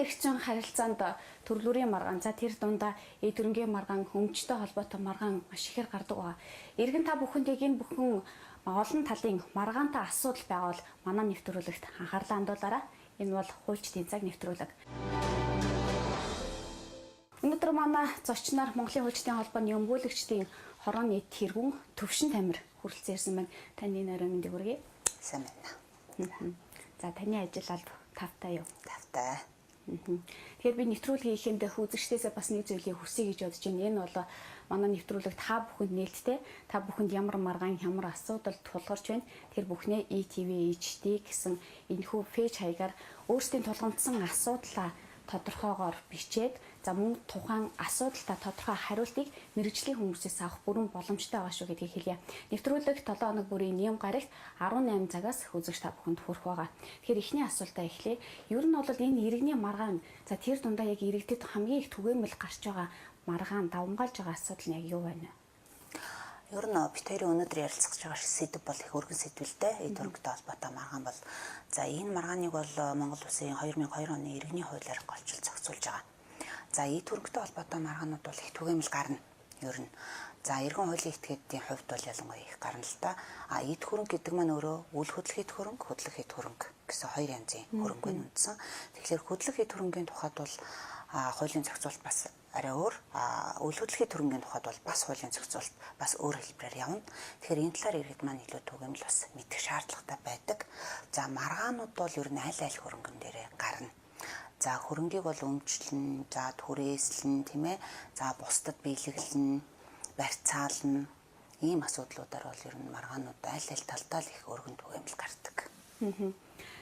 Иргэний эрх зүйн харилцаанд төрлөрийн маргаан, за тэр дундаа эд хөрөнгийн маргаан, өмчтэй холбоотой маргаан маш ихээр гардаг байгаа. Иргэн та бүхэнд яг энэ бүхэн олон талын маргаантай асуудал байвал манай нэвтрүүлэгт анхаарлаа хандуулаарай. Энэ бол хуульчдын цаг нэвтрүүлэг. Өнөөдөр манай зочноор Монголын хуульчдын холбооны өмгөөлөгчдийн хорооны тэргүүн Төвшин Тамир хүрэлцэн ирсэн байна. Таны нарийн мэндийг хүргэе. Сайн байна. За, таны ажил алба тавтай юу? Тавтай. Тэгэхээр би нэвтрүүлгийн ихэнд үзэгчдээсээ бас нэг зүйлийг хүсье гэж бодож байна. Энэ бол манай нэвтрүүлэг та бүхэнд нээлттэй. Та бүхэнд ямар маргаан, ямар асуудал тулгарч байна. Тэр бүхнээ ETV HD гэсэн энэхүү пэйж хаягаар өөрсдийн тулгамдсан асуудлаа тодорхойгоор бичээд, за мөн тухайн асуудалтай тодорхой хариултыг мэргэжлийн хүмүүсээс авах бүрэн боломжтой байгаа шүү гэдгийг хэлье. Нэвтрүүлэг 7 хоног бүрийн нэм гарагт 18 цагаас үзэгч та бүхэнд хүрэх байгаа. Тэгэхээр эхний асуултаа эхлэе. Ер нь бол энэ иргэний маргаан, за тэр дундаа яг иргэдэд хамгийн их түгээмэл гарч байгаа маргаан, давамгайлж байгаа асуудал нь яг юу байна вэ? Ер нь бид хоёрын өнөөдөр ярилцах гэж байгаа сэдэв бол их өргөн сэдэв л дээ. Эд хөрөнгөтэй холбоотой маргаан бол за энэ маргааныг бол Монгол Улсын 2002 оны иргэний хуулиар голчилж зохицуулж байгаа. За, эд хөрөнгөтэй холбоотой маргаанууд бол их түгээмэл гарна. Ер нь за иргэн хуулийн этгээдийн хувьд бол ялангуяа их гарна л да. А эд хөрөнгө гэдэг маань өөрөө үл хөдлөх эд хөрөнгө, хөдлөх эд хөрөнгө гэсэн хоёр янзын хөрөнгө нь үндсэн. Тэгэхээр хөдлөх эд хөрөнгийн тухайд бол хуулийн зохицуулалт бас арай өөр, үл хөдлөх эд хөрөнгийн тухайд бол бас хуулийн зохицуулалт бас өөр хэлбэрээр явна. Тэгэхээр энэ талаар иргэд маань илүү түгээмэл бас мэдэх шаардлагатай байдаг. За, маргаанууд бол ер нь аль аль хөрөнгөн дээрээ гарна. За, хөрөнгийг бол өмчлөн, за түрээслэн, тийм ээ. За, бусдад биелэглэн, барьцаална. Ийм асуудлуудаар бол ер нь маргаанууд аль аль талдаа л их өргөн түгээмэл гардаг.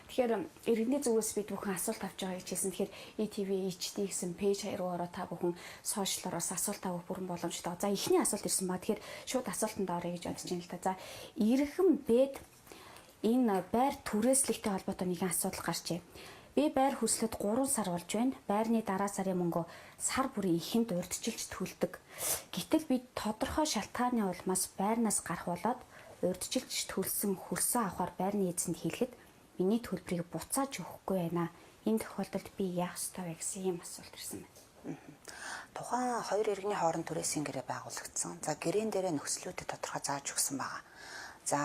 Тэгэхээр иргэний зүгээс бид бүхэн асуулт авч байгаа гэж хэлсэн. Тэгэхээр ETV HD гэсэн пэйж хаяг руу ороо та бүхэн сошиалоор бас асуулт авах бүрэн боломжтой. За, эхний асуулт ирсэн ба. Тэгэхээр шууд асуултанд оръё гэж бодож байна л да. За, иргэн бэд энэ байр түрээслэгтэй холбоотой нэгэн асуудал гарчээ. Би байр хүслэд 3 сар болж байна. Байрны дараа сарын мөнгө сар бүрийн ихэнд урьдчилж төлдөг. Гэтэл би тодорхой шалтгааны улмаас байрнаас гарах болоод урьдчилж төлсөн хөлсөө авахар байрны эзэнд хэлэхэд миний төлбөрийг буцааж өгөхгүй байна. Энэ тохиолдолд би яах ёстой вэ гэсэн ийм асуулт ирсэн байна. Тухайн хоёр иргэний хооронд түрээсийн гэрээ байгуулагдсан. За, гэрээн дээрээ нөхцлүүдэд тодорхой зааж өгсөн байгаа. За,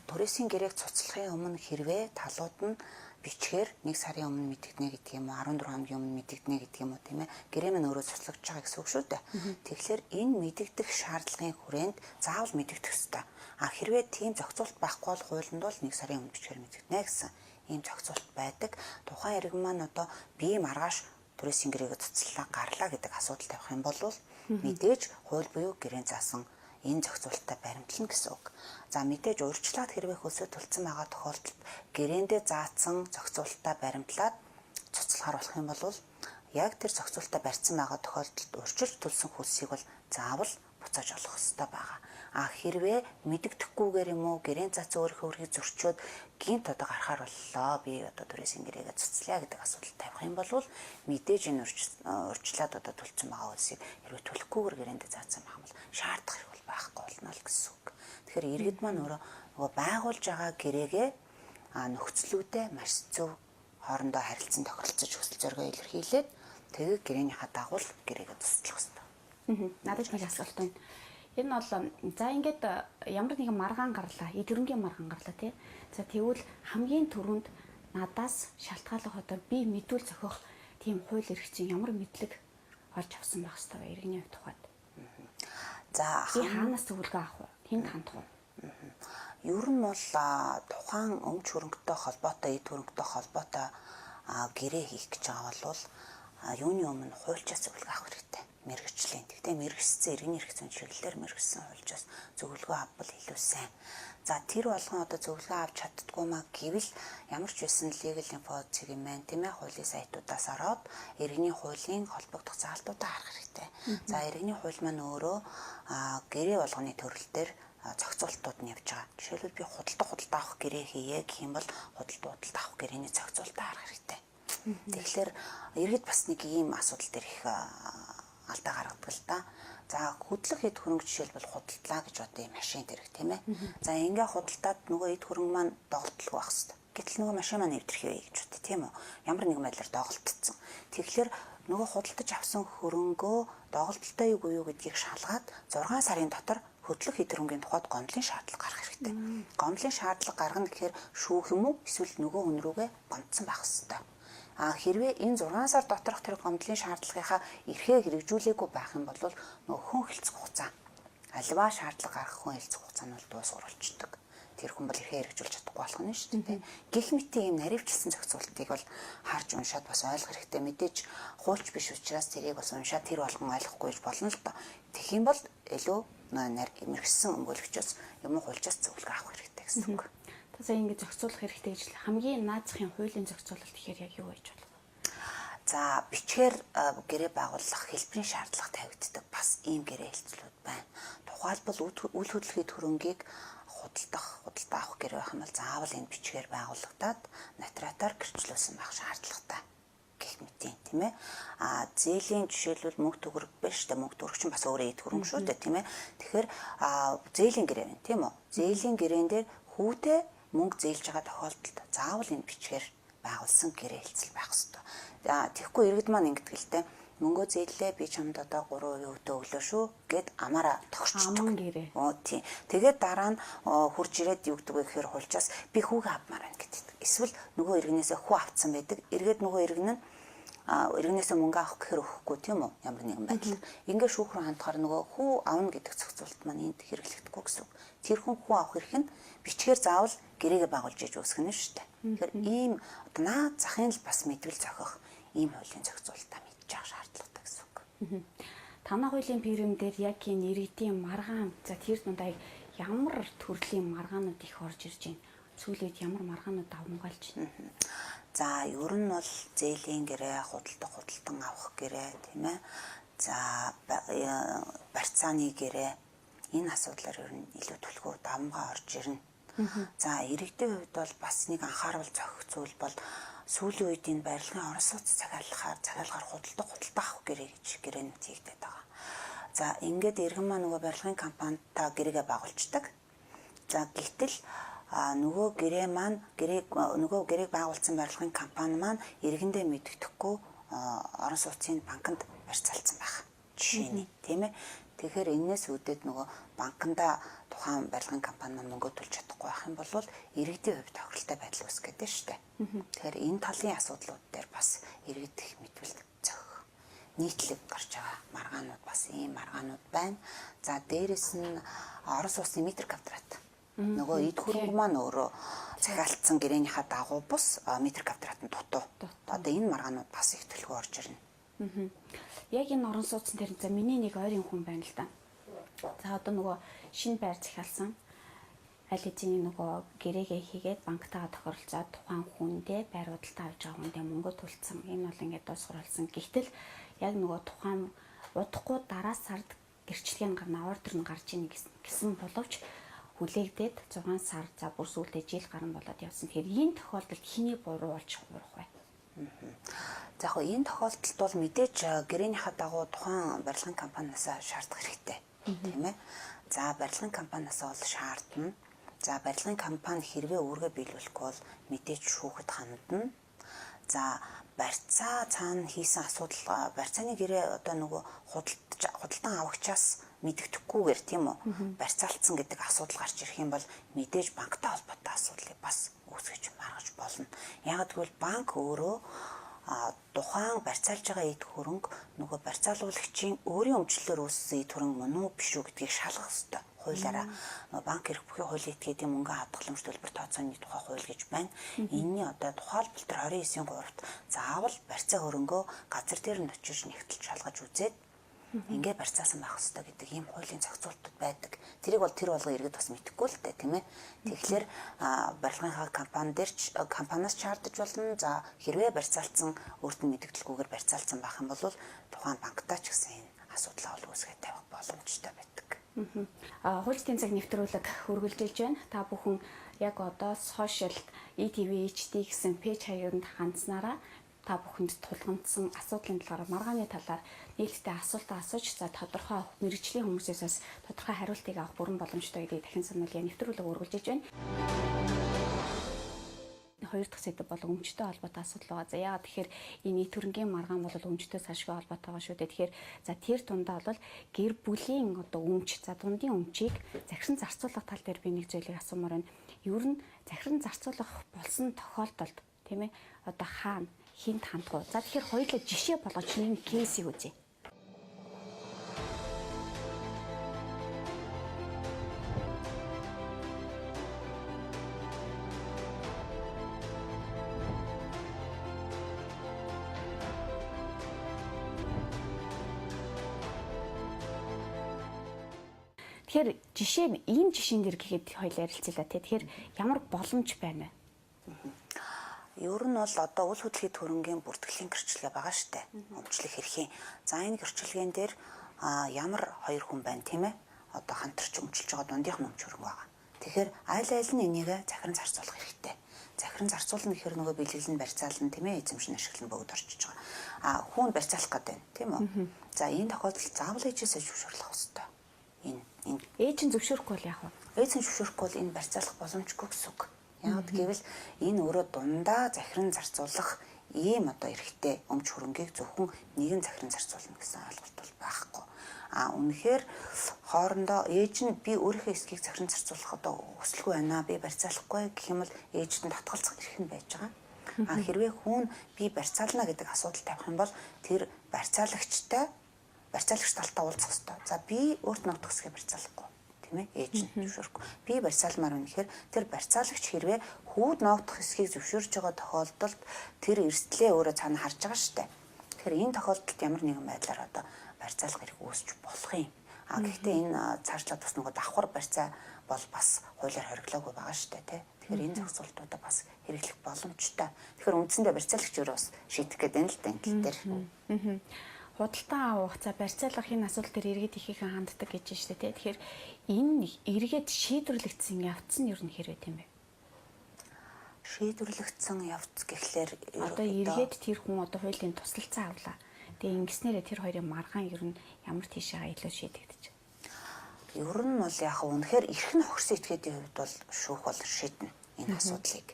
түрээсийн гэрээг цуцлахын өмнө хэрвээ талууд нь бичгээр 1 сарын өмнө мэдэгдэнэ гэдэг юм уу, 14 хоногийн өмнө мэдэгдэнэ гэдэг юм уу, тийм ээ. Гэрээ маань өөрөө цуцлагдж байгаа гэсэн үг шүү дээ. Тэгэхээр энэ мэдэгдэх шаардлагын хүрээнд заавал мэдэгдэх ёстой. А хэрвээ тийм зохицуулалт байхгүй бол хуулинд бол 1 сарын өмнө бичгээр мэдэгдэнэ гэсэн ийм зохицуулалт байдаг. Тухайн иргэн маань одоо би маргааш түрээсийн гэрээгээ цуцлаа, гарлаа гэдэг асуудал тавих юм бол мэдээж хууль буюу гэрээн заасан энэ зохицуулалттай баримтлана гэсэн үг. За, мэдээж урьдчилаад хэрвээ хөлсөө төлцсөн байгаа тохиолдолд гэрээндээ заасан зохицуулалтаа баримтлаад цуцлахаар болох юм бол яг тэр зохицуулалтаа барьсан байгаа тохиолдолд урьдчилж төлсөн хөлсийг бол заавал буцааж олох ёстой байгаа. А хэрвээ мэдэгдэхгүйгээр юм уу, гэрээн заасан өөрийнхөө өргийг зөрчөөд гинт одоо гарахаар боллоо, би одоо түрээсийн гэрээгээ цуцлаа гэдэг асуудал тавих юм бол мэдээж энэ урьдчилаад одоо төлцсөн байгаа хөлсийг хэрвээ төлөхгүйгээр гэрээндээ заасан байх юм бол шаардах хэрэг бол байхгүй болно л гэсэн үг. Тэгэхээр иргэд маань өөрөө нөгөө байгуулж байгаа гэрээгээ нөхцлүүдээ маш зөв хоорондоо харилцан тохиролцож хүсэл зоригоо илэрхийлээд тэгээ гэрээнийхаа дагуу гэрээгээ цуцлах ёстой. Надад нэг асуулт байна. Энэ бол за ингээд ямар нэгэн маргаан гарлаа, эд хөрөнгийн маргаан гарлаа, тий. За, тэгвэл хамгийн түрүүнд надаас шалтгааллах одоо би мэдүүл зохиох тийм хууль эрх зүйн ямар мэдлэг олж авсан байх ёстой вэ иргэний хувь тухайд? За, би хаанаас зөвлөгөө авах вэ? Тэнд хандах уу? Ер нь бол тухайн өмч хөрөнгөтэй холбоотой, эд хөрөнгөтэй холбоотой гэрээ хийх гэж байгаа бол юуны өмнө хуульчаас зөвлөгөө авах хэрэгтэй. Мэргэжлийн. Гэхдээ мэргэжсэн иргэний эрх зүйн чиглэлээр мэргэжсэн хуульчаас зөвлөгөө авбал илүү сайн. За, тэр болгон одоо зөвлөгөө авч чаддгүй маа гэвэл ямар ч байсан Legal Info цэг юм байна, тийм ээ, хуулийн сайтуудаас ороод иргэний хуулийн холбогдох заалтуудаа харах хэрэгтэй. За, иргэний хууль маань өөрөө гэрээ болгоны төрөл дээр зохицуултууд нь явж байгаа. Жишээлбэл, би худалдаа авах гэрээ хийе гэх юм бол худалдаа авах гэрээний зохицуултаа харах хэрэгтэй. Тэгэхээр иргэд бас нэг ийм асуудал дээр их алдаа гаргадаг л да. За, хөдлөх эд хөрөнгө жишээлбэл худалдлаа гэж одоо юм машин тэрэг, тийм ээ. За, ингээ худалдаад нөгөө эд хөрөнгө маань доголдолгүй байх хэвээр. Гэтэл нөгөө машин маань эвдэрх вэ гэж бод, тийм үү? Ямар нэгэн байдлаар доголдсон. Тэгэхээр нөгөө худалдаж авсан хөрөнгөө доголдолтой юу юу гэдгийг шалгаад 6 сарын дотор хөдлөх эд хөрөнгийн тухайд гомдлын шаардлага гаргах хэрэгтэй. Гомдлын шаардлага гаргана гэхээр шүүх юм уу эсвэл нөгөө хүн рүүгээ гомдсон байх ёстой. А хэрвээ энэ 6 сар доторх тэр гомдлын шаардлагынхаа эрхээ хэрэгжүүлээгүй байх юм бол нөгөө хүн хэлцэх хугацаа, аливаа шаардлага гаргах хүн хэлцэх хугацаа нь бол дуусгар болчдөг. Тэр хүн бол эрхээ хэрэгжүүлж чадахгүй болох нь шүү дээ. Гэх мэт ийм наривчлсан зохицуултыг бол харж уншаад бас ойлгох хэрэгтэй. Мэдээж хуульч биш учраас тэрийг бас уншаад тэр болгон ойлгохгүй гэж болно л доо. Тэгэх юм бол илүү мэргэсэн өмгөөлөгчөөс юм уу хуульчаас зөвлөгөө авах хэрэгтэй гэсэн үг. За ингэж зохицуулах хэрэгтэй гэж хамгийн наад захын хуулийн зохицуулалт гэхээр яг юу байж болох вэ? За бичгээр гэрээ байгуулах хэлбэрийн шаардлага тавигддаг бас ийм гэрээ хэлцлүүд байна. Тухайлбал үл хөдлөхийн хөрөнгийг худалдах, худалдаа авах гэрээ байх юм бол заавал энэ бичгээр байгуулагдаад нотариатаар гэрчлүүлсэн байх шаардлагатай гэх мэтийн, тийм ээ. А зээлийн жишээлбэл мөнгө төгрөг биш үү? Мөнгө төгрөг чинь бас өөрөө эд хөрөнгө шүү дээ, тийм ээ. Тэгэхээр зээлийн гэрээ байна, тийм үү? Зээлийн гэрээн дээр хүүтэй мөнгө зээлж байгаа тохиолдолд заавал энэ бичгээр байгуулсан гэрээ хэлцэл байх ёстой. За тэгэхгүй иргэд маань ингэдэг л дээ. Мөнгөө зээллээ, би чамд одоо 3% өвдөө өглөө шүү гэд амаараа тохирчдөг. Аман гэрээ. Оо тийм. Тэгээд дараа нь хурж ирээд юу гэдэг вэ гэхээр хулчаас би хүүгээ авмаар байна гэдэг. Эсвэл нөгөө иргэнээсээ хүү авцсан байдаг. Эргээд нөгөө иргэн нь иргэнээсээ мөнгө авах гэхээр өгөхгүй, тийм үү? Ямар нэгэн байдлаар. Ингээ шүүх рүү хандахаар нөгөө хүү авна гэдэг зохицуулалт маань энд хэрэглэгдэхгүй гэсэн үг. Тэр хүн хүү авах эрх нь бичгээр заавал гэрээгээ байгуулж иж үүсгэнэ шүү дээ. Тэгэхээр ийм одоо наад захын л бас мэдвэл зохих ийм хуулийн зохицуулалтаа мэдж авах шаардлагатай гэсэн үг. Танай хуулийн фирм дээр яг энэ иргэдийн маргаан, за тэр дундаа ямар төрлийн маргаанууд их орж ирж байна? Сүүлийн үед ямар маргаанууд давмгаалж байна? За ер нь бол зээлийн гэрээ, худалдах, худалдан авах гэрээ, тийм ээ. За барьцааны гэрээ, энэ асуудлаар ер нь илүү түлхүү давмгай орж ирнэ. За иргэдийн хувьд бол бас нэг анхаарал зохих зүйл бол сүүлийн үед энэ барилгын орон сууц захиалгаар худалдах, худалдаа авах гэрээ гэж гэрээнүүд хийгдээд байгаа. За ингээд иргэн маань нөгөө барилгын компанитай гэрээгээ байгуулцдаг. За гэтэл нөгөө гэрээ маань гэрээг нөгөө гэрээг байгуулсан барилгын компани маань иргэндээ мэддэхгүй орон сууцын банкнд барьцаалцсан байх. Жишээний, тийм ээ. Тэгэхээр энээс үүдээд нөгөө банкнда тухайн барилгын компани маань мөнгө төлж чадахгүй байх юм бол иргэдийн хувьд тохиролтой байдал үүсгэх гэдэг шүү дээ. Тэгэхээр энэ талын асуудлууд дээр бас иргэдэх мэдвэл зохих нийтлэг гарч байгаа маргаанууд бас ийм маргаанууд байна. За дээрэс нь орон сууцны метр квадрат. Нөгөө эд хөрөнгө маань өөрөө захиалтсан гэрээнийхаа дагуу бус метр квадрат нь дутуу. Одоо энэ маргаанууд бас их төлхөө орж ирнэ. Яг энэ орон сууцны тэр за миний нэг ойрын хүн байна л да. За одоо нөгөө шинэ байр захиалсан аль хэзээний нөгөө гэрээгээ хийгээд банктайгаа тохиролцоод тухайн хүндээ байр худалдаа авч байгаа хүндээ мөнгө төлцсөн. Энэ бол ингээд дуусгар болсон. Гэтэл яг нөгөө тухайн удахгүй дараа сард гэрчлэгээ нь гарна, ордер нь гарч ийн гэсэн боловч хүлээгдээд 6 сар за бүр сүүлдээ жил гарan болоод явсан. Тэгэхээр энэ тохиолдолд хэний буруу болж хуурах вэ? За яг энэ тохиолдолд бол мэдээж гэрээнийхаа дагуу тухайн барилгын компаниас шаардах хэрэгтэй, тийм ээ. За барилгын компаниас бол шаардна. За барилгын компани хэрвээ үүргээ биелүүлэхгүй бол мэдээж шүүхэд хандна. За барьцаа цаана хийсэн асуудал, барьцааны гэрээ одоо нөгөө худалдан авагчаас мэддэхгүйгээр, тийм үү, барьцаалцсан гэдэг асуудал гарч ирэх юм бол мэдээж банктай холбоотой асуудлыг бас үүсгэж маргаж болно. Яг гэвэл банк өөрөө тухайн барьцаалж байгаа эд хөрөнгө нөгөө барьцаалуулагчийн өөрийн өмчлөлөөр үүссэн эд хөрөнгө мөн үү биш үү гэдгийг шалгах ёстой. Хуулиараа нөгөө банк эрх бүхий хуулийн этгээдийн мөнгө хадгаламж төлбөр тооцооны тухай хууль гэж байна. Энэний одоо тухайлбал тэр 29-ийн 3-т заавал барьцаа хөрөнгөө газар дээр нь очиж нэгтэлж шалгаж үзээд ингээ барьцаасан байх ёстой гэдэг ийм хуулийн зохицуултууд байдаг. Тэрийг бол тэр болгон иргэд бас мэдэхгүй л дээ, тийм ээ. Тэгэхээр барилгынхаа компани дээр ч компаниас шаардаж болно. За хэрвээ барьцаалцсан өөрт нь мэдгэлгүйгээр барьцаалцсан байх юм бол тухайн банктай ч гэсэн энэ асуудлаа бол үүсгээд тавих боломжтой байдаг. Хуульчдын цаг нэвтрүүлэг үргэлжилж байна. Та бүхэн яг одоо сошиал ETV HD гэсэн пэйж хаягт хандсанараа та бүхэнд тулгамдсан асуудлын талаар, маргааны талаар нээлттэй асуултаа асууж, за тодорхой мэргэжлийн хүмүүсээс бас тодорхой хариултыг авах бүрэн боломжтой гэдгийг дахин сануулъя. Нэвтрүүлэг үргэлжилж байна. хоёр дахь сэдэв бол өмчтэй холбоотой асуудал байгаа. За яагаад тэгэхээр энэ эд хөрөнгийн маргаан бол өмчтэй салшгүй холбоотой байгаа шүү дээ. Тэгэхээр за тэр тундаа бол гэр бүлийн одоо өмч, за дундын өмчийг захиран зарцуулах тал дээр би нэг зүйлийг асуумаар байна. Ер нь захиран зарцуулах болсон тохиолдолд тийм одоо хаана хинт хандах уу? За тэгэхээр хоёулаа жишээ болгож нэгэн кейсийг үзье. Тэгэхээр жишээ нь ийм жишээн дээр гэхэд хоёул ярилцъя тий. Тэгэхээр ямар боломж байна вэ? Ер нь бол одоо үл хөдлөлийн хөрөнгийн бүртгэлийн гэрчлэгээ байгаа штэ. Өмчлөх хэрхийн. За энэ гэрчлэгээн дээр ямар хоёр хүн байна тийм ээ? Одоо хамтарч өмчилж байгаа дундийнх нь өмч хөрөнгө байгаа. Тэгэхээр аль аль нь энийг захиран зарцуулах хэрэгтэй. Захиран зарцуулна гэхээр нөгөө бэлэглэл нь барьцаална тийм ээ, эзэмшин ашиглан бөгд орчиж байгаа. А хүн барьцаалах гэдэг байна тийм үү? За энэ тохиолдолд заавал ээжээсээ зөвшөөрлөх ёстой. Энэ ээж нь зөвшөөрөхгүй бол яах вэ? Ээж нь зөвшөөрөхгүй бол энэ барьцаалах боломжгүй гэсэн үг. Яг гэвэл энэ өөрөө дундаа захиран зарцуулах ийм одоо эрхтэй өмч хөрөнгийг зөвхөн нэгэн захиран зарцуулна гэсэн ойлголт бол байхгүй. А үнэхээр хоорондоо ээж нь би өөрийнхөө эсхийг захиран зарцуулах одоо хүсэлгүй байна, би барьцаалахгүй гэх юм бол ээжд нь татгалзах эрх нь байж байгаа. А хэрвээ хүн би барьцаална гэдэг асуудал тавих юм бол тэр барьцаалагчтай барьцаалагч талтай уулзах ёстой. За би өөрт нутг хэсгээ барьцаалахгүй тийм ээ, ээж нь зөвшөөрөхгүй. Би барьцаалмаар байна гэхээр тэр барьцаалагч хэрвээ хүүд ноогдох хэсгийг зөвшөөрж байгаа тохиолдолд тэр эрсдлээ өөрөө цаана харж байгаа шүү дээ. Тэгэхээр энэ тохиолдолд ямар нэгэн байдлаар одоо барьцаалах эрх үүсч болох юм. А гэхдээ энэ цаашлаад бас нөгөө давхар барьцаа бол бас хуулиар хориглоогүй байгаа шүү дээ, тий. Тэгэхээр энэ зохицуултуудаа бас хэрэглэх боломжтой. Тэгэхээр үндсэндээ барьцаалагч өөрөө бас шийдэх гээд байна л да энэ тал дээр. Худалдан авах, за барьцаалах энэ асуудал дээр иргэд ихээхэн ханддаг гэж байна шүү дээ. Тэгэхээр энэ иргэд шийдвэрлэгдсэн явц нь ер нь хэрвээ тийм бэ? Шийдвэрлэгдсэн явц гэхлээр одоо иргэд тэр хүн одоо хуулийн тусалцаа авлаа. Тэгээ ингэснээрээ тэр хоёрын маргаан ер нь ямар тийшээ илүү шийдэгдэж байна? Ер нь бол яг үнэхээр эрх нь хохирсон этгээдийн хувьд бол шүүх бол шийднэ энэ асуудлыг.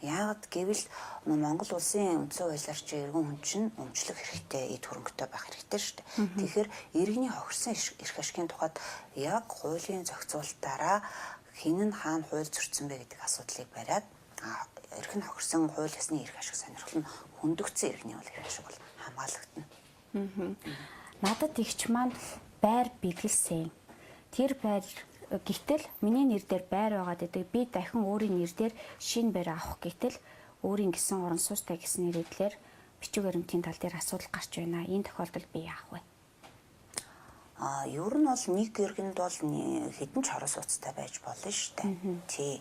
Яагаад гэвэл Монгол улсын үндсэн хуулиар чи эргэн хүн чинь өмчлөх хэрэгтэй, эд хөрөнгөтэй байх хэрэгтэй шүү дээ. Тэгэхээр иргэний хохирсон эрх ашигын тухайд яг хуулийн зохицуултаараа хэн нь хаана хууль зөрчсөн бэ гэдэг асуудлыг бариад эрх нь хохирсон хууль ёсны эрх ашиг сонирхол нь хөндөгдсөн иргэний бол эрх ашиг бол хамгаалагдана. Надад игч маань байр бэлгэлсэн. Тэр байр гэтэл миний нэр дээр байр байгаад байдаг. Би дахин өөрийн нэр дээр шинэ байр авах гэтэл өөрийн гэсэн орон сууцтай гэсэн нэрээр бичиг баримтын тал дээр асуудал гарч байна. Энэ тохиолдолд би яах вэ? А ер нь бол нэг иргэнд бол хэдэн ч орон сууцтай байж болно шүү дээ. Тий.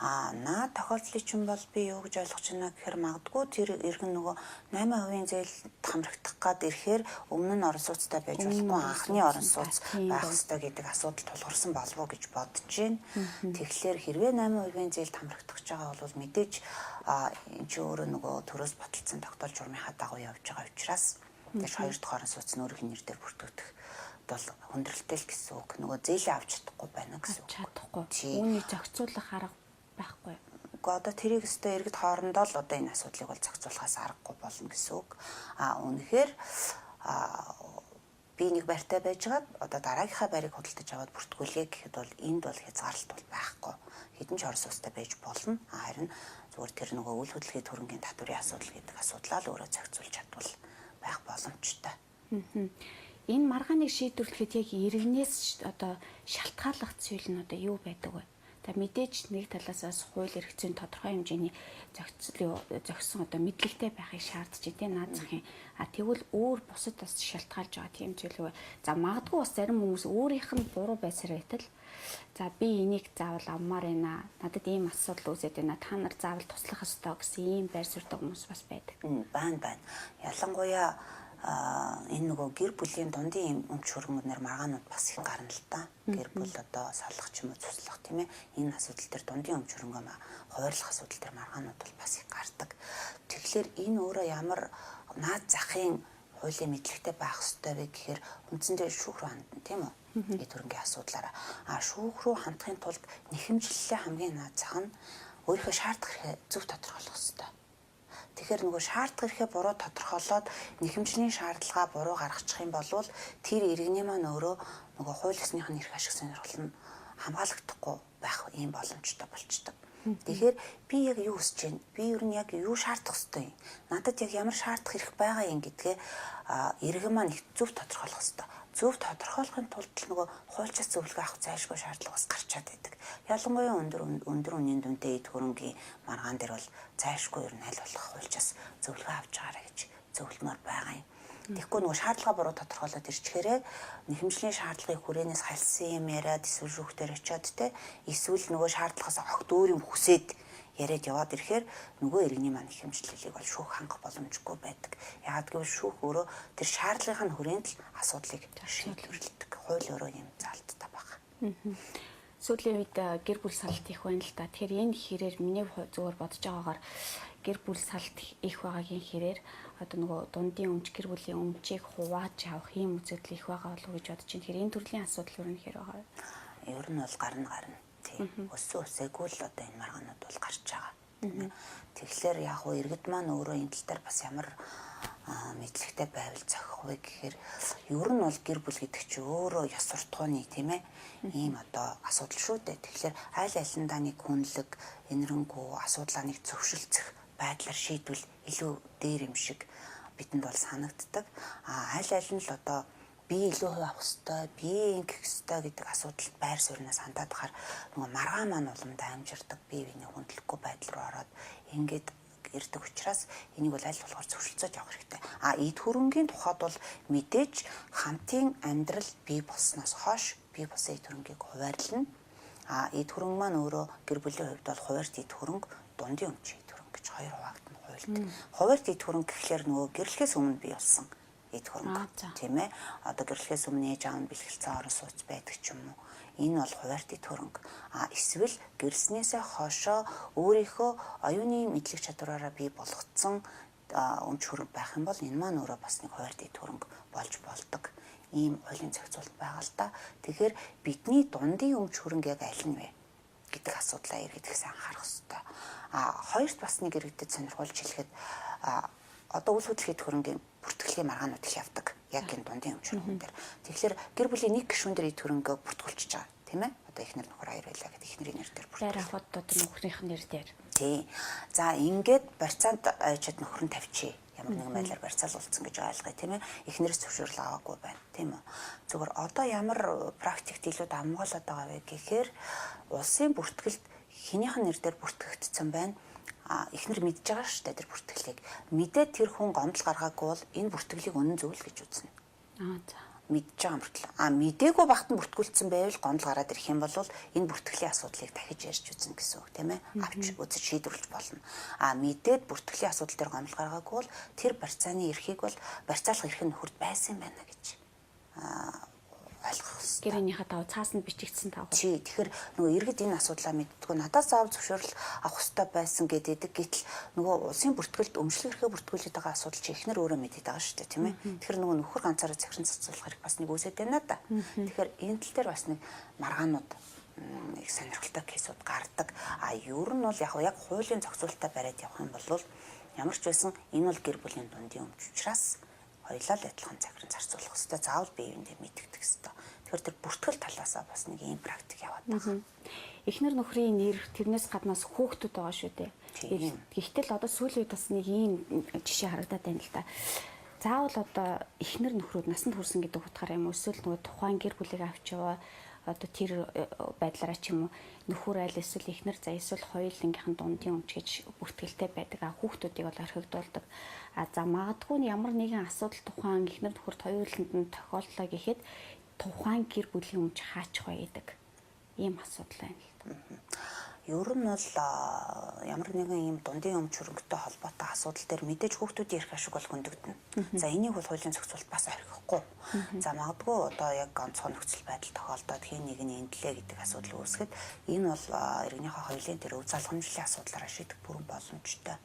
А наа тохиолдлын чинь бол би юу гэж ойлгож байна гэхээр магадгүй тэр иргэн нөгөө 8% зээл хамрагдах гад ирэхээр өмнө нь орон сууцтай байж болохгүй, анхны орон сууц байх ёстой гэдэг асуудал тулгарсан болов уу гэж бодож байна. Тэгэхээр хэрвээ 8% зээлд хамрагдах гэж байгаа бол мэдээж энэ чинь өөрөө нөгөө төрөөс баталсан тогтоол журмынхаа дагуу явж байгаа учраас тэгш хоёр дахь орон сууц нь өөрийнх нь нэр дээр бүртгэгдэх бол хүндрэлтэй л гэсэн үг. Нөгөө зээлээ авч чадахгүй байна гэсэн үг. Чадахгүй. Үүнийг зохицуулах арга байхгүй. Гэхдээ одоо тэрийг өстой иргэд хоорондоо л одоо энэ асуудлыг бол зохицуулахаас аргагүй болно гэсэн үг. А үнэхээр би нэг байртай байжгаад одоо дараагийнхаа байрыг худалдаж аваад бүртгүүлье гэхэд бол энд бол хязгаарлалт бол байхгүй. Хэдэн ч орон сууцтай байж болно. Харин зүгээр тэр нөгөө үйл хөдлөлийн хөрөнгийн татварын асуудал гэдэг асуудлаа л өөрөө зохицуулж чадвал байх боломжтой. Энэ маргааныг шийдвэрлэхэд яг иргэнээс одоо шалтгааллах зүйл нь одоо юу байдаг вэ? За мэдээж нэг талаас бас хууль эрх зүйн тодорхой хэмжээний зохисон одоо мэдлэгтэй байхыг шаардж итэй наад захын. А тэгвэл өөр бусад бас шалтгаалж байгаа тийм зүйл үү? За магадгүй бас зарим хүмүүс өөрийнх нь буруу байсаар байтал за би энийг заавал авмаар байна. Надад ийм асуудал үүсээд байна. Та нар заавал туслах ёстой гэсэн ийм байр суурьтай хүмүүс бас байдаг. Байна байна. Ялангуяа энэ нөгөө гэр бүлийн дундын өмч хөрөнгөнөр маргаанууд бас их гарна л да. Гэр бүл одоо салах ч юм уу цуслах тийм ээ. Энэ асуудал дээр дундын өмч хөрөнгөө хуваарлах асуудал дээр маргаанууд бол бас их гардаг. Тэгэхээр энэ өөрөө ямар наад захын хуулийн мэдлэгтэй байх ёстой вэ гэхээр үндсэндээ шүүх рүү хандна тийм үү? Эд хөрөнгийн асуудлаараа. А шүүх рүү хандахын тулд нэхэмжлэлээ хамгийн наад зах нь Өөрийнхөө шаардах эрхээ зөв тодорхойлох хэрэгтэй. Тэгэхээр нөгөө шаардах эрхээ буруу тодорхойлоод нэхэмжлийн шаардлагаа буруу гаргачих юм бол тэр иргэний маань өөрөө нөгөө хууль ёсных нь эрх ашиг сонирхол нь хамгаалагдахгүй байх ийм боломжтой болчдөг. Тэгэхээр би яг юу хүсэж байна? Би ер нь яг юу шаардах ёстой юм? Надад яг ямар шаардах эрх байгаа юм гэдгээ иргэн маань их зөв тодорхойлох ёстой. Зөв тодорхойлохын тулд л нөгөө хуульчаас зөвлөгөө авах зайлшгүй шаардлага бас гарчаад байдаг. Ялангуяа өндөр үнийн дүнтэй эд хөрөнгийн маргаан дээр бол зайлшгүй ер нь аль болох хуульчаас зөвлөгөө авч байгаарай гэж зөвлөмөр байгаа юм. Тэгэхгүй нөгөө шаардлага буруу тодорхойлоод ирчихээрээ нэхэмжлийн шаардлагын хүрээнээс хальсан юм яриад эсвэл шүүхтэр очиод те эсвэл нөгөө шаардлагаас огт өөр юм хүсээд яриад яваад ирэхээр нөгөө иргэний маань нэхэмжлэлийг бол шүүх хангах боломжгүй байдаг. Яагаад гэвэл шүүх өөрөө тэр шаардлагын хүрээнд л асуудлыг шийдвэрлэдэг. Хууль өөрөө юм заалттай байна. Сүүлийн үед гэр бүл салт их байна л да. Тэгэхээр энэ хэрээр миний зүгээр бодож байгаагаар гэр бүл салт их байгаагийн хэрээр одоо нөгөө дундын өмч гэр бүлийн өмчийг хувааж авах ийм үзэгдэл их байгаа болов уу гэж бодож байна. Тэгэхээр энэ төрлийн асуудал юу нэхэр байгаа вэ? Ер нь бол гарна. Тийм. Өссөн өсөөгүй л одоо энэ маргаанууд бол гарч байгаа. Тийм ээ. Тэгэхээр яг хуу иргэд маань өөрөө энэ тал дээр бас ямар мэдлэгтэй байвал зохих вэ гэхээр ер нь бол гэр бүл гэдэг чинь өөрөө ёс суртахууны тийм ээ ийм одоо асуудал шүү дээ. Тэгэхээр аль алиндаа нэг хүнлэг, энэрэнгүй асуудлаа нэг зөвшөлдсөх байдлаар шийдвэл илүү дээр юм шиг бидэнд бол санагддаг. А аль аль нь л одоо би илүү хувь авах ёстой, би ингэх ёстой гэдэг асуудалд байр сууриас хандаад хахаар нөгөө маргаан маань уламдаа амжирдаг, бие биений хүндлэхгүй байдал руу ороод ингээд ирдэг учраас энийг бол аль болохоор зөвшөлдсөж явах хэрэгтэй. А эд хөрөнгийн тухайд бол мэдээж хамтын амьдрал бий болсноос хойш бий болсон эд хөрөнгийг хуваарлна. А эд хөрөнгө маань өөрөө гэр бүлийн хувьд бол хуваарьт эд хөрөнгө, дундын өмчийн эд хөрөнгө гэж хоёр хуваагдана хуульд. Хуваарьт эд хөрөнгө гэхлээр нөгөө гэрлэхээс өмнө бий болсон эд хөрөнгө, тийм ээ. Одоо гэрлэхээс өмнө ээж аав нь бэлгэлцсэн орон сууц байдаг ч юм уу. Энэ бол хуваарьт эд хөрөнгө. А эсвэл гэрснээсээ хойшоо өөрийнхөө оюуны мэдлэг чадвараараа бий болгоцсон өмч хөрөнгө байх юм бол энэ маань өөрөө бас нэг хуваарьт эд хөрөнгө болж болдог. Ийм хуулийн зохицуулалт байгаа л да. Тэгэхээр бидний дундын өмч хөрөнгө яг аль нь вэ гэдэг асуудлаа иргэд их сайн анхаарах хэрэгтэй. А хоёрт бас нэг иргэдэд сонирхуулж хэлэхэд одоо үл хөдлөх эд хөрөнгийн бүртгэлийн маргаанууд их явдаг. Яг энэ дундын өмч хөрөнгөн дээр. Тэгэхээр гэр бүлийн нэг гишүүн дээр эд хөрөнгөө бүртгүүлчихэж байгаа, тийм ээ. Одоо эхнэр нөхөр хоёр байлаа гэдэг эхнэрийн нэр дээр бүртгэл. Байр авахд одоо нөхрийнх нь нэр дээр. Тий. За ингээд барьцаанд ойчод нөхөр нь тавьчих. Ямар нэгэн байдлаар барьцаалуулсан гэж ойлгоё, тийм ээ. Эхнэрээс зөвшөөрөл аваагүй байна, тийм үү. Зүгээр одоо ямар практикт илүү давмгаалаад байгаа вэ гэхээр улсын бүртгэлд хэнийх нь нэр дээр бүртгэгдсэн байна. Эхнэр мэдж байгаа шүү дээ тэр бүртгэлийг. Мэдээд тэр хүн гомдол гаргаагүй бол энэ бүртгэлийг үнэн зөв л гэж үзнэ. За. Мэдж байгаа мөртлөө. А мдээгүй багт нь бүртгүүлсэн байвал гомдол гараад ирэх юм бол энэ бүртгэлийн асуудлыг дахиж ярьж үзнэ гэсэн үг, тийм ээ. Авч үзэж шийдвэрлэж болно. А мэдээд бүртгэлийн асуудал дээр гомдол гаргаагүй бол тэр барьцааны эрхийг бол барьцаалах эрх нь нөхөрт байсан юм байна гэж ойлгох хэрэгтэй. Гэрээнийхээ дагуу цаасанд бичигдсэн дагуу. Чи тэгэхээр нөгөө иргэд энэ асуудлаа мэддэггүй. Надаас заав зөвшөөрөл авах хэрэгтэй байсан гэдэг. Гэтэл нөгөө улсын бүртгэлд өмчлөх эрхээ бүртгүүлээд байгаа асуудал чи эхнэр өөрөө мэдээд байгаа шүү дээ, тийм ээ. Тэгэхээр нөгөө нөхөр ганцаараа захиран цацуулах хэрэг бас нэг үүсээд байна да. Тэгэхээр энэ тал дээр бас нэг маргаанууд их сонирхолтой кейсүүд гардаг. А ер нь бол яг хуулийн зохицуулалтаа бариад явах юм бол ямар ч байсан энэ бол гэр бүлийн дундын өмч учраас хоёлаа л адилхан захиран зарцуулах хэрэгтэй. Заавал бие биендээ мэдэгдэх хэрэгтэй. Тэгэхээр тэр бүртгэл талаасаа бас нэг ийм практик яваад байгаа. Эхнэр нөхрийн нэр тэрнээс гаднаас хүүхдүүд байгаа шүү дээ. Гэхдээ л одоо сүүлийн үед бас нэг ийм жишээ харагдаад байна л да. Заавал одоо эхнэр нөхрүүд насанд хүрсэн гэдэг утгаараа юм эсвэл нөгөө тухайн гэр бүлийг авч яваа одоо тэр байдлаараа ч юм уу нөхөр аль эсвэл эхнэр за эсвэл хоёулынгийнхэн дундын өмч гэж бүртгэлтэй байдаг. А хүүхдүүдийг бол орхигдуулдаг. А за магадгүй нь ямар нэгэн асуудал тухайн эхнэр нөхөрт хоёуланд нь тохиоллоо гэхэд тухайн гэр бүлийн өмч хаачих вэ гэдэг ийм асуудал байна л да. Ер нь бол ямар нэгэн ийм дундын өмч хөрөнгөтэй холбоотой асуудал дээр мэдээж хүүхдүүдийн эрх ашиг бол хөндөгдөнө. За энийг бол хуулийн зохицуулалт бас орхихгүй. За магадгүй одоо яг онцгой нөхцөл байдал тохиолдоод хэн нэг нь эндлээ гэдэг асуудал үүсгэхэд энэ бол иргэнийхээ хуулийн тэр өв залгамжлалын асуудлаараа шийдэх бүрэн боломжтой.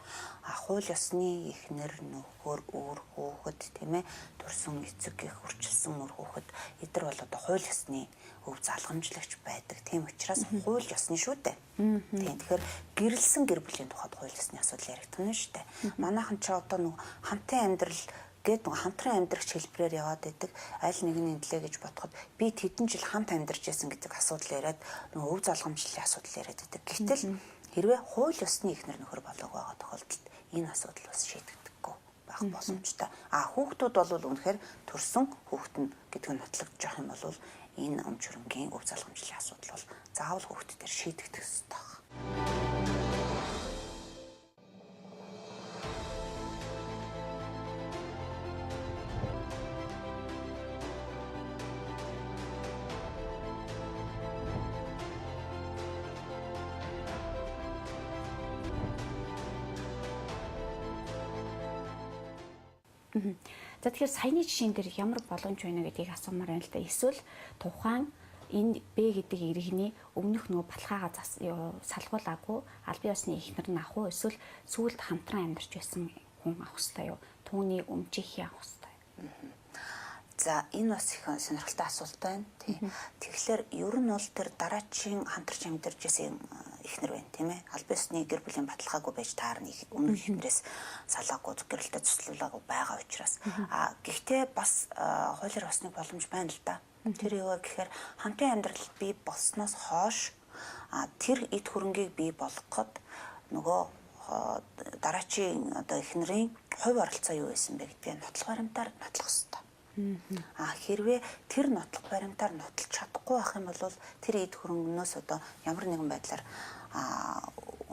А хууль ёсны эхнэр, нөхөр, үр хүүхэд, тийм ээ, төрсөн эцэг гэх үрчилсэн үр хүүхэд эдгээр бол одоо хууль ёсны өв залгамжлагч байдаг. Тийм учраас хууль ёсны шүү дээ. Тийм, тэгэхээр гэрлсэн гэр бүлийн тухайд хууль ёсны асуудал яригдана шүү дээ. Манайхан ч одоо нэг хамтын амьдрал гээд нэг хамтран амьдрах хэлбэрээр яваад байдаг. Аль нэгний төлөө гэж бодоход би тэдэн жил хамт амьдарч байсан гэдэг асуудал яриад нөгөө өв залгамжлалын асуудал яриад байдаг. Гэтэл хэрвээ хууль ёсны эхнэр нөхөр болоог байгаа тохиолдолд энэ асуудал бас шийдэгдэхгүй байх боломжтой. А хүүхдүүд бол үнэхээр төрсөн хүүхэд нь гэдэг нь нотлогдож явах юм бол энэ өмч хөрөнгийн өв залгамжлалын асуудал бол заавал хүүхд дээр шийдэгдэх ёстой байна. За, тэгэхээр саяны жишээн дээр ямар боломж байна гэдгийг асуумаар байна л да. Эсвэл тухайн энэ Б гэдэг иргэний өмнөх нөгөө баталгаагаа салгуулаагүй албан ёсны эхнэр нь авах уу, эсвэл сүүлд хамтран амьдарч байсан хүн авах ёстой юу? Түүний өмчийнх авах ёстой юу? За, энэ бас их сонирхолтой асуулт байна. Тий. Тэгэхээр ер нь бол тэр дараачийн хамтарч амьдарч байсан эхнэр байна, тийм ээ. Албан ёсны гэр бүлийн баталгаагүй байж таарна, өмнөх эхнэрээс салаагүй, гэрэлтэй цуцлуулаагүй байгаа учраас. А гэхдээ бас хуулиар бас нэг боломж байна л да. Тэр юу гэхээр хамтын амьдрал бий болсноос хойш тэр эд хөрөнгийг бий болгоход нөгөө дараачийн одоо эхнэрийн хувь оролцоо юу байсан бэ гэдгийг нотлох баримтаар нотлох ёстой. А хэрвээ тэр нотлох баримтаар нотолж чадахгүй байх юм бол тэр эд хөрөнгөнөөс одоо ямар нэгэн байдлаар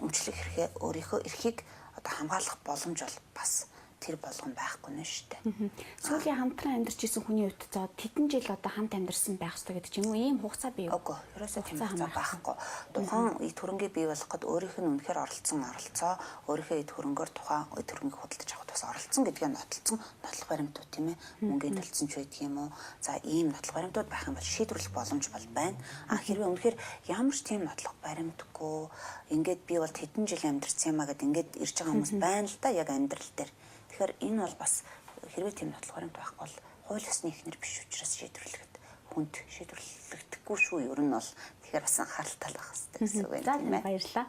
өмчлөх эрхээ, өөрийнхөө эрхийг одоо хамгаалах боломж бол бас тэр болгон байхгүй нэ шүү дээ. Сүүлийн хамтран амьдарч исэн хүний хувьд за тэдэн жил одоо хамт амьдарсан байх ёстой гэдэг ч юм уу, ийм хугацаа бий юу? Үгүй, ерөөсөө тийм хугацаа байхгүй. Тухайн эд хөрөнгийг бий болгоход өөрийнх нь үнэхээр оролцсон оролцоо, өөрийнхөө эд хөрөнгөөр тухайн эд хөрөнгийг худалдаж авахд бас оролцсон гэдгээ нотолцсон нотлох баримтууд, тийм ээ. Мөнгөний төлсөн ч байдаг юм уу? За, ийм нотлох баримтууд байх юм бол шийдвэрлэх боломж бол байна. А хэрвээ үнэхээр ямар ч тийм нотлох баримтгүй ингээд би бол тэдэн жил амьдарсан юм а гэд ингээд ирж байгаа хүмүүс байна л да яг амьдрал дээр. Тэгэхээр энэ бол бас хэрвээ тийм нотлох баримт байхгүй бол хууль ёсны эхнэр биш учраас шийдвэрлэхэд хүнд шийдвэрлэгдэхгүй шүү ер нь бол. Тэгэхээр бас анхааралтай байх хэрэгтэй гэсэн үг байна. За, баярлалаа.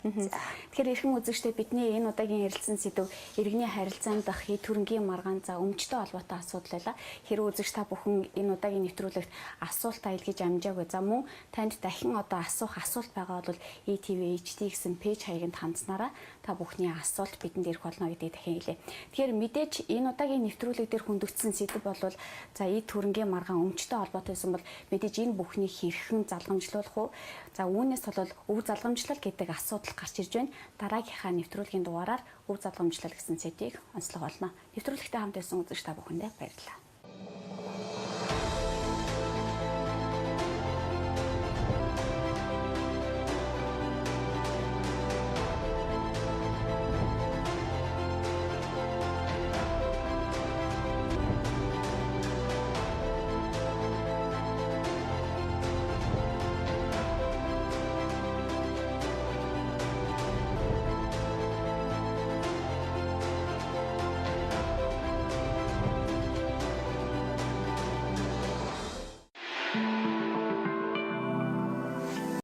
Тэгэхээр эрхэм үзэгчдээ, бидний энэ удаагийн ярилцсан сэдэв иргэний харилцаанд дах эд хөрөнгийн маргаан, за өмчтэй холбоотой асуудал байлаа. Хэрвээ үзэгч та бүхэн энэ удаагийн нэвтрүүлэгт асуултаа илгээж амжаагүй, за мөн танд дахин одоо асуух асуулт байгаа бол ETV HD гэсэн пэйж хаягт хандсанараа та бүхний асуулт бидэнд ирэх болно гэдгийг дахин хэлье. Тэгэхээр мэдээж энэ удаагийн нэвтрүүлэг дээр хөндөгдсөн сэдэв бол за эд хөрөнгийн маргаан, өмчтэй холбоотой байсан бол мэдээж энэ бүхнийг хэрхэн залгамжлуулах уу? За, үүнээс бол өв залгамжлал гэдэг асуудал гарч ирж байна. Дараагийнхаа нэвтрүүлгийн дугаараар өв залгамжлал гэсэн сэдвийг онцлог болно. Нэвтрүүлэгтэй хамт байсан үзэгч та бүхэндээ баярлалаа.